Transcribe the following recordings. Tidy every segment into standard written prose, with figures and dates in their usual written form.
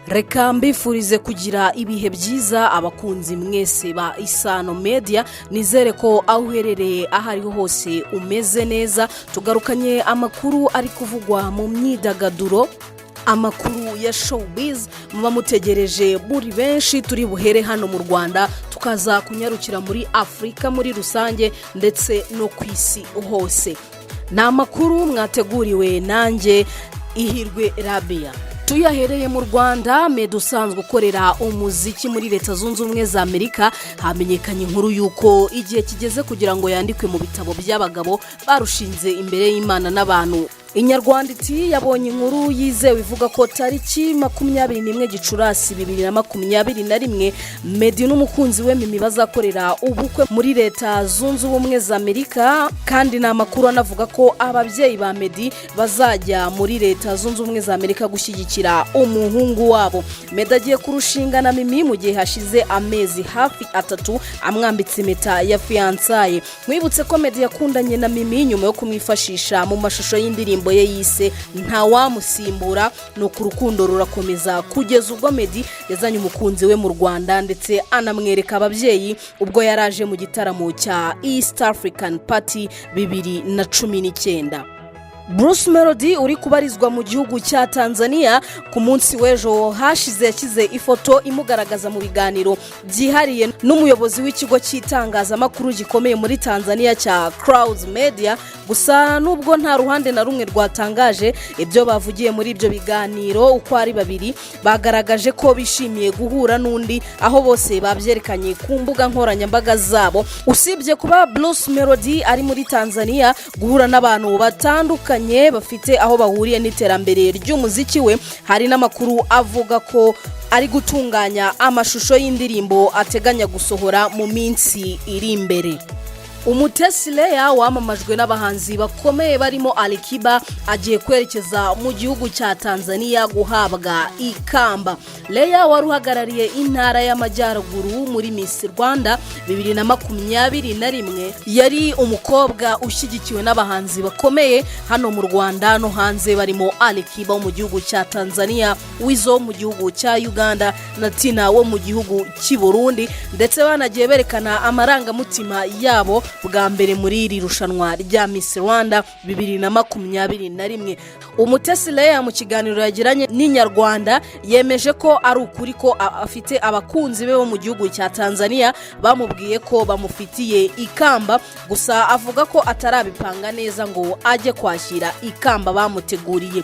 Reka mbifurize kugira ibihe byiza, abakunzi mwese ba Isano Media. Nizere ko aho uherereye, aho ariho hose, umeze neza. Tugarukanye amakuru ari kuvugwa mu myidagaduro, amakuru ya showbiz muba mutegereje muri benshi. Turi buhere hano mu Rwanda, tukaza kunyarukira muri Afurika muri rusange, ndetse no ku isi hose. Ni amakuru mwateguriwe nanjye, Ihirwe Rabia. Tuyahereye mu Rwanda. Meddy usanzwe ukorera umuziki muri Leta Zunze Ubumwe za Amerika, hamenyekanye inkuru y'uko igihe kigeze kugira ngo yandikwe mu bitabo by'abagabo barushinze imbere y'Imana n'abantu. Inyarwanda iti yabonye inkuru yizewe ivuga ko tariki 21 Gicurasi 2021, Meddy n'umukunzi we Mimi bazakorera ubukwe muri Leta Zunze Ubumwe za Amerika. Kandi ni amakuru anavuga ko ababyeyi ba Meddy bazajya muri Leta Zunze Ubumwe za Amerika gushyigikira umuhungu wabo. Meddy agiye kurushinga na Mimi mu gihe hashize amezi hafi 3 amwambitse impeta ya fiançailles. Mwibutse ko Meddy yakundanye na Mimi nyuma yo kumwifashisha mu mashusho y'indirimbo ye yise "Ntawamusimbura", nuko urukundo rurakomeza kugeza ubwo Meddy yazanye umukunzi we mu Rwanda, ndetse anamwereka ababyeyi ubwo yari aje mu gitaramo cya East African Party 2019. Bruce Melody uri kubarizwa mu gihugu cya Tanzania, ku munsi w'ejo hashize yashyize ifoto imugaragaza mu biganiro byihariye n'umuyobozi w'ikigo cy'itangazamakuru gikomeye muri Tanzania cya Clouds Media. Gusa nubwo nta ruhande na rumwe rwatangaje ibyo bavugiye muri ibyo biganiro, uko ari babiri bagaragaje ko bishimiye guhura n'undi, aho bose babyerekanye ku mbuga nkoranyambaga zabo. Usibye kuba Bruce Melody ari muri Tanzania guhura n'abantu batandukanye bafite aho bahuriye n'iterambere ry'umuziki we, hari n'amakuru avuga ko ari gutunganya amashusho y'indirimbo ateganya gusohora mu minsi iri imbere. Umutesi Leya wamamajwe n'abahanzi bakomeye barimo Alikiba agiye kwerekeza mu gihugu cya Tanzania guhabwa ikamba. Leya wari uhagarariye Intara y'Amajyaruguru muri Miss Rwanda 2021, yari umukobwa ushyigikiwe n'abahanzi bakomeye hano mu Rwanda no hanze, barimo Alikiba wo mu gihugu cya Tanzania, Weasel wo mu gihugu cya Uganda na Tina wo mu gihugu cy'i Burundi, ndetse banagiye berekana amarangamutima yabo bwa mbere muri iri rushanwa rya Miss Rwanda 2021. Umutesi Leya mu kiganiro yagiranye n'Inyarwanda yemeje ko ari ukuri ko afite abakunzi be bo mu gihugu cya Tanzania bamubwiye ko bamufitiye ikamba, gusa avuga ko atarabipanga neza ngo ajye kwakira ikamba bamuteguriye.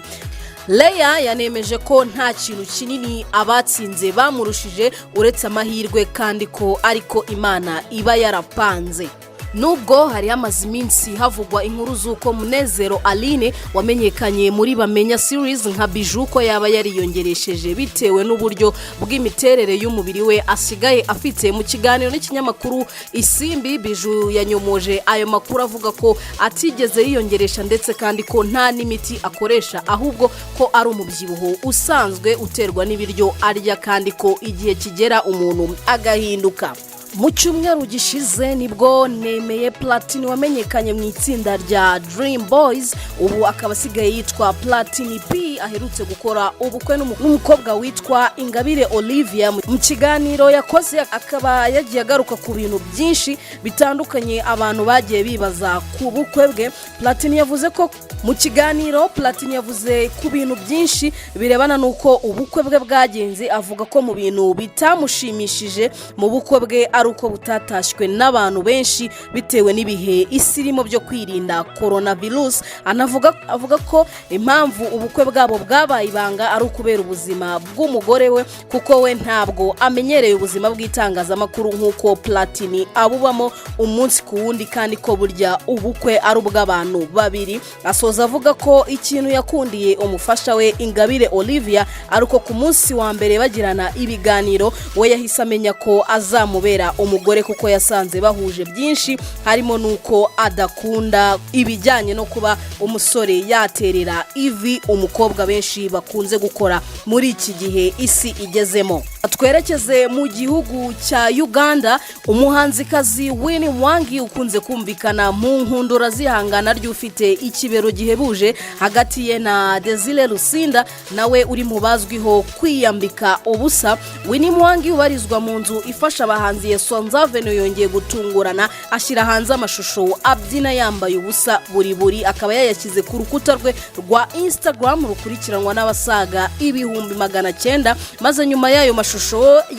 Leya yanemeje ko nta kintu kinini abatsinze bamurushije uretse amahirwe, kandi ko ariko Imana iba yarapanze. Nubwo hari hamaze iminsi havugwa inkuru z'uko Munezero Aline wamenyekanye muri Bamenya series nka Biju ko yaba yariyongeresheje bitewe n'uburyo bw'imiterere y'umubiri we asigaye afite, mu kiganiro n'ikinyamakuru Isimbi, Biju yanyomoje ayo makuru, avuga ko atigeze yiyongeresha, ndetse kandi ko nta n'imiti akoresha, ahubwo ko ari umubyibuho usanzwe uterwa n'ibiryo arya, kandi ko igihe kigera umuntu agahinduka. Mu cyumweru gishize nibwo Nemeye Platini wamenyekanye mu itsinda rya Dream Boys, ubu akaba asigaye yitwa Platini P, aherutse gukora ubukwe n'umukobwa witwa Ingabire Olivia. Mu kiganiro yakoze akaba yagiye agaruka ku bintu byinshi bitandukanye abantu bagiye bibaza ku bukwe bwe. Platini yavuze ko mu kiganiro, Platini yavuze ku bintu byinshi birebana n'uko ubukwe bwe bwagenze, avuga ko mu bintu bitamushimishije mu bukwe bwe ari uko butatashywe n'abantu benshi bitewe n'ibihe isi irimo byo kwirinda coronavirus. Anavuga avuga ko impamvu ubukwe bwabo bwabaye ibanga ari ukubera ubuzima bw'umugore we, kuko we ntabwo amenyereye ubuzima bw'itangazamakuru nk'uko Platini abubamo umunsi ku wundi, kandi ko burya ubukwe ari ubw'abantu babiri. Asoza avuga ko ikintu yakundiye umufasha we Ingabire Olivia ari uko ku munsi wa mbere bagirana ibiganiro we yahise amenya ko azamubera umugore, kuko yasanze bahuje byinshi, harimo n'uko adakunda ibijyanye no kuba umusore yaterera ivi umukobwa benshi bakunze gukora muri iki gihe isi igezemo. Twerekeze mu gihugu cya Uganda. Umuhanzikazi Winnie Mwangi, ukunze kumvikana mu nkundura zihangana ry'ufite ikibero gihebuje hagati ye na Desire Luzinda, nawe uri mu bazwiho kwiyambika ubusa. Winnie Mwangi ubarizwa mu nzu ifasha abahanzi ya Swangz Avenue yongeye gutungurana ashyira hanze amashusho abyina yambaye ubusa buri buri, akaba yayashyize ku rukuta rwe rwa Instagram rukurikiranwa n'abasaga 900,000, maze nyuma y'ayo mashusho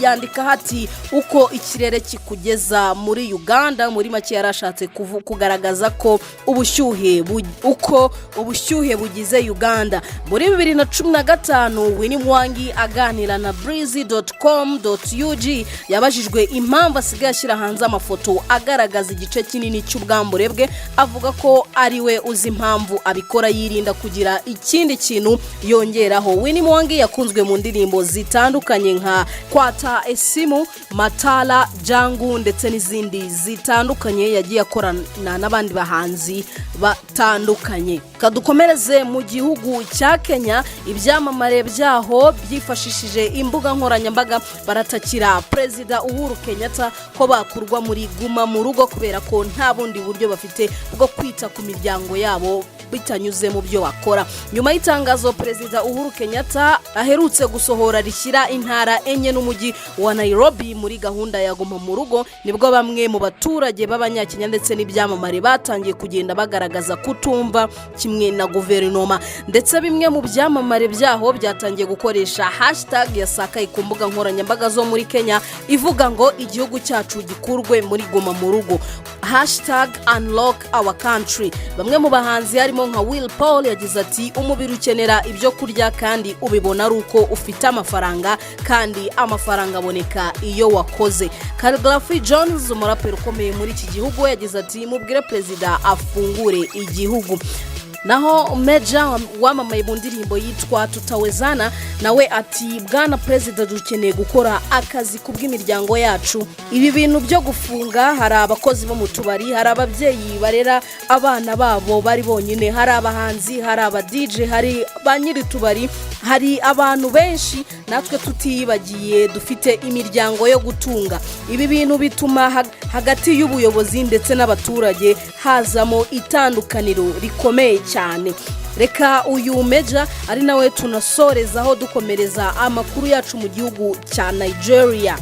yandika ati: "Uko ikirere kikugeza muri Uganda." Muri make yarashatse kugaragaza ko ubushyuhe, uko ubushyuhe bugize Uganda. Muri 2015, Winnie Mwangi aganira na breezy.com.ug yabajijwe impamvu asigaye ashyira hanze amafoto agaragaza igice kinini cy'ubwambure bwe, avuga ko ari we uzi impamvu abikora, yirinda kugira ikindi kintu yongeraho. Winnie Mwangi yakunzwe mu ndirimbo zitandukanye nka Kwata Esimu, Matala Jangu ndetse n'izindi zitandukanye yagiye akorana n'abandi bahanzi batandukanye. Kadukomereze mu gihugu cya Kenya. Ibyamamare byaho byifashishije imbuga nkoranyambaga baratakira Perezida Uhuru Kenyatta ko bakurwa muri Guma mu Rugo, kubera ko nta bundi buryo bafite bwo kwita ku miryango yabo bitanyuze mu byo bakora. Nyuma y'itangazo Perezida Uhuru Kenyatta aherutse gusohora rishyira intara enye n'umujyi wa Nairobi muri gahunda ya Guma mu Rugo, nibwo bamwe mu baturage b'Abanyakenya ndetse n'ibyamamare batangiye kugenda bagaragaza kutumva kimwe na guverinoma, ndetse bimwe mu byamamare byaho byatangiye gukoresha hashtag yasakaye ku mbuga nkoranyambaga zo muri Kenya ivuga ngo "Igihugu cyacu gikurwe muri Guma mu Rugo", #UnlockOurCountry. Bamwe mu bahanzi harimo nka Will Paul yagize ati: "Umubiri ukenera ibyo kurya kandi ubibona ari uko ufite amafaranga, kandi amafaranga aboneka iyo wakoze." Khaligraph Jones, umuraperi ukomeye muri iki gihugu, yagize ati: "Mubwire perezida afungure igihugu." Naho Mejja wamamaye mu ndirimbo yitwa Tutawezana nawe ati: "Bwana Perezida, dukeneye gukora akazi ku bw'imiryango yacu. Ibi bintu byo gufunga, hari abakozi bo mu tubari, hari ababyeyi barera abana babo bari bonyine, hari abahanzi, hari aba DJ, hari ba nyiri tubari, hari abantu benshi, natwe tutiyibagiye dufite imiryango yo gutunga. Ibi bintu bituma hagati y'ubuyobozi ndetse n'abaturage hazamo itandukaniro rikomeye cyane." Reka uyu Mejja ari nawe tunasorezaho dukomereza amakuru yacu mu gihugu cya Nigeria.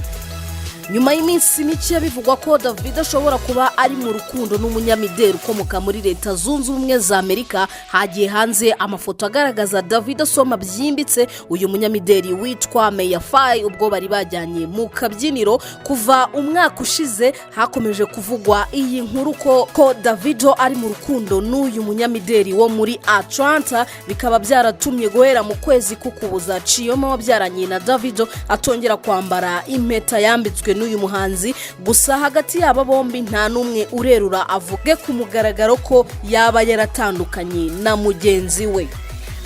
Nyuma y'iminsi mike bivugwa ko Davido ashobora kuba ari mu rukundo n'umunyamideli ukomoka muri Leta Zunze Ubumwe za Amerika, hagiye hanze amafoto agaragaza Davido asoma byimbitse uyu munyamideli witwa Maya Faye ubwo bari bajyanye mu kabyiniro. Kuva umwaka ushize hakomeje kuvugwa iyi nkuru ko Davido ari mu rukundo n'uyu munyamideli wo muri Atlanta, bikaba byaratumye guhera mu kwezi k'Ukuboza Chioma wabyaranye na Davido atongera kwambara impeta yambitswe n'uyu muhanzi. Gusa hagati y'aba bombi nta n'umwe urerura avuge ku mugaragaro ko yaba yaratandukanye na mugenzi we.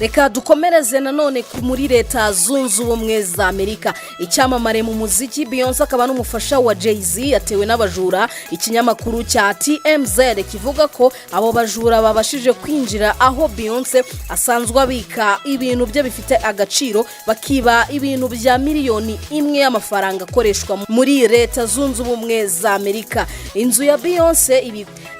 Reka dukomereze nanone muri Leta Zunze Ubumwe za Amerika. Icyamamare mu muziki Beyonce akaba n'umufasha wa Jay-Z yatewe n'abajura. Ikinyamakuru cya TMZ kivuga ko abo bajura babashije kwinjira aho Beyonce asanzwe abika ibintu bye bifite agaciro, bakiba ibintu bya miliyoni 1 y'amafaranga akoreshwa muri Leta Zunze Ubumwe za Amerika. Inzu ya Beyonce,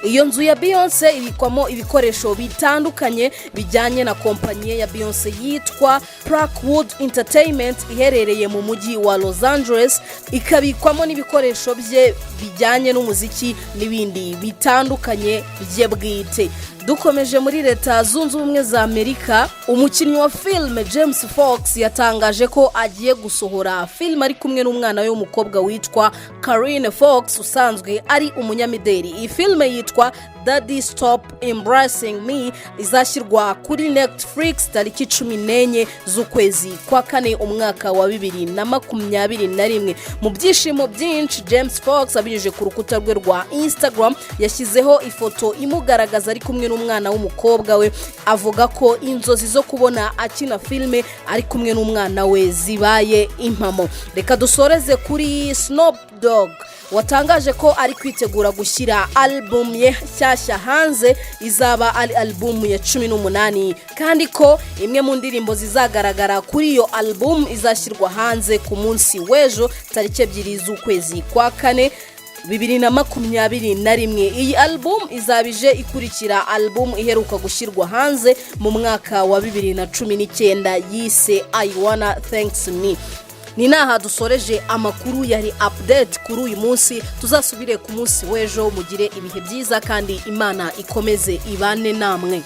iyo nzu ya Beyonce ibikwamo ibikoresho bitandukanye bijyanye na kompanyi ya Beyonce yitwa Parkwood Entertainment iherereye mu mujyi wa Los Angeles, ikabikwamo n'ibikoresho bye bijyanye n'umuziki n'ibindi bitandukanye bye bwite. Dukomeje muri Leta Zunze Ubumwe za Amerika, umukinnyi wa filime James Fox yatangaje ko agiye gusohora filime ari kumwe n'umwana we w'umukobwa witwa Corinne Foxx usanzwe ari umunyamideli. Iyi filime yitwa Daddy Stop Embarrassing Me, izashyirwa kuri Netflix tariki 14 z'ukwezi kwa kane umwaka wa 2021. Mu byishimo byinshi, James Fox abinyujije ku rukuta rwe rwa Instagram yashyizeho ifoto imugaragaza ari kumwe n'umwana w'umukobwa we, avuga ko inzozi zo kubona akina filime ari kumwe n'umwana we zibaye impamo. Reka dusoreze kuri Snoop Dogg. Watangaje ko ari kwitegura gushyira album ye nshyashya hanze, izaba ari album ya 18, kandi ko imwe mu ndirimbo zizagaragara kuri iyo album izashyirwa hanze ku munsi w'ejo, tariki 2 z'ukwezi kwa kane 2021. Iyi album izaba ije ikurikira album iheruka gushyirwa hanze mu mwaka wa 2019 yise "I Wanna Thanks Me". Ni naha dusoreje amakuru yari update kuri uyu munsi. Tuzasubire ku munsi w'ejo. Mugire ibihe byiza kandi Imana ikomeze ibane namwe.